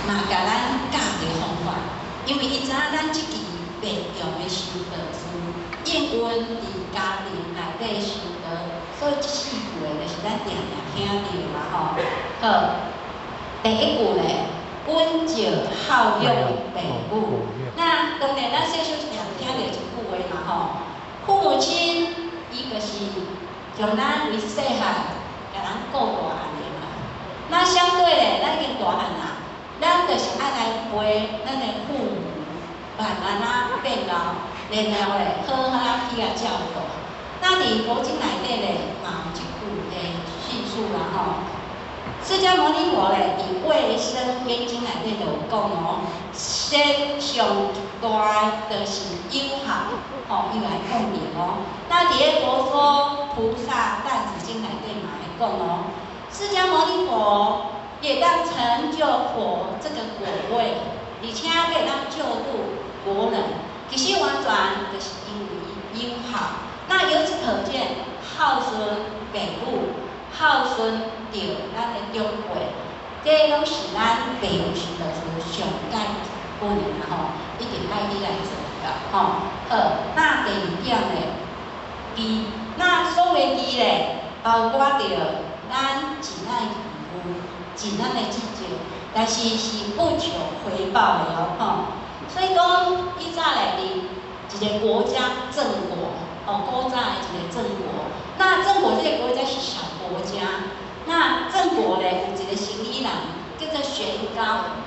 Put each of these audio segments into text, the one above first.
嘛共咱教的方法，因為伊知影咱這期白用的修道士，應運佇家庭內底修道，所以這四句話就是咱定定聽著嘛吼。好，第一句咧，阮照孝養父母。那當然咱細細定聽著這句話嘛吼。父母親伊就是從咱為細漢，共咱顧大漢的嘛。那相對咧，咱已經大漢啊，咱就是愛來陪咱的父母，慢慢仔變老，然後咧好好仔去共照顧。那佇佛經內底咧，嘛有這句的敘述啦吼。釋迦牟尼佛咧，佇《衛生煙經》內底就有講哦，善上大的就是友孝，吼，伊來講著哦。那佇个《佛說菩薩誕子經》內底嘛會講哦，釋迦牟尼佛會當成就佛這個果位，而且會當救度國人，其實完全就是因為友孝。那由此可見，孝順父母，孝順著咱的長輩，這攏是咱白用修道士上蓋可能啊吼，一定愛去來做到吼。好，那第二點咧，義，那所謂義咧，包括著咱盡咱的義務，盡咱的職責，但是是不求回報的哦吼。所以講，以早咧，佇一個國家鄭國，哦，古早的一個鄭國，那鄭國這個國家是小國家，那鄭國咧有一個生意人叫做玄高，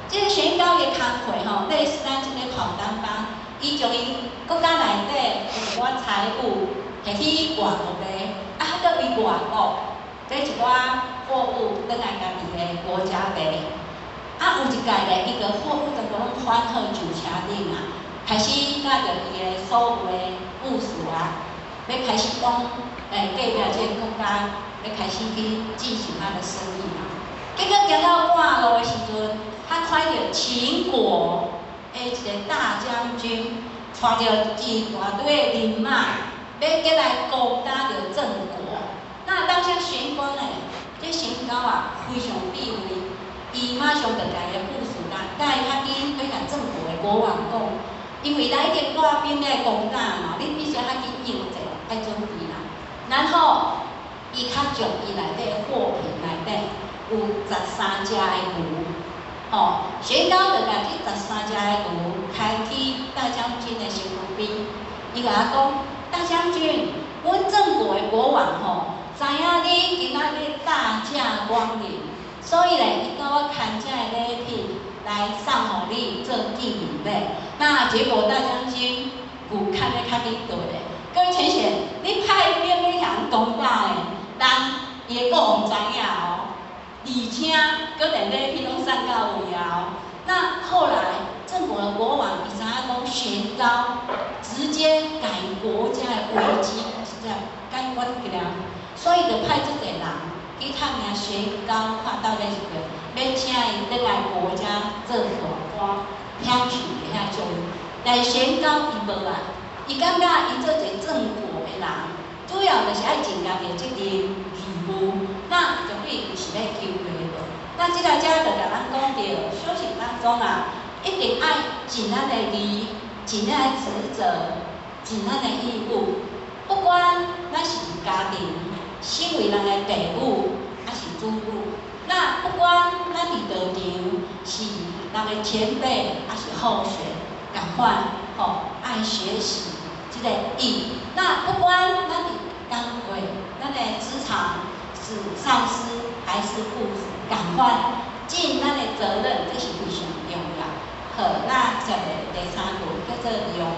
這個玄高的工課吼，類似咱這個跑單幫，伊將伊國家內底有一寡財物摕去外國賣，啊，閣為外國買一寡貨物轉來家己的國家賣。啊，有一擺咧，伊個貨物全部攏翻好上車頂啊，開始佮著伊的所有的部屬啊，欲開始講，隔壁這個國家欲開始去進行他的生意嘛。結果行到半路的時陣，他看著秦國的一個大將軍，帶著一大堆的人馬，欲過來攻打著鄭國。那當下玄光呢，這玄高啊，非常智慧，伊馬上就共伊的部屬啦，帶較緊去共鄭國的國王講，因為咱已經帶兵來攻打嘛，你必須較緊應戰，愛準備啦。然後，伊較將伊內底貨品內底有13隻的牛，吼，玄高就共這十三隻的牛開去大將軍的身軀邊，伊共伊講：大將軍，阮鄭國的國王吼，知影你今仔日大駕光臨，所以咧，伊叫我牽這个禮品來送予你做見面禮。那結果大將軍牛牽得較緊倒咧，各位淺顯，你派兵欲共人攻打的，人伊的國王知影哦，而且閣連禮品攏送到位啊哦。那後來鄭國的國王伊知影講玄高直接共國家的危機直接解決起來，所以就派這個人去探聽玄高，看到底是著，欲請伊轉來國家做大官，享受一下教育。但是玄高伊無啊，伊感覺伊做一個鄭國的人，主要就是愛盡家己的責任義務，那絕對毋是咧求回報。那這個遮就共咱講著，修行當中啊，一定愛盡咱的義，盡咱的職責，盡咱的義務。不管咱是佇家庭，身為人的父母，抑是子女，那不管咱佇道場是人的前輩，抑是後學，仝款吼愛學習這個義。那不管咱佇工課，咱的職場是上司還是部屬，仝款盡咱的責任，這是非常重要。好，那接下來第三句叫做良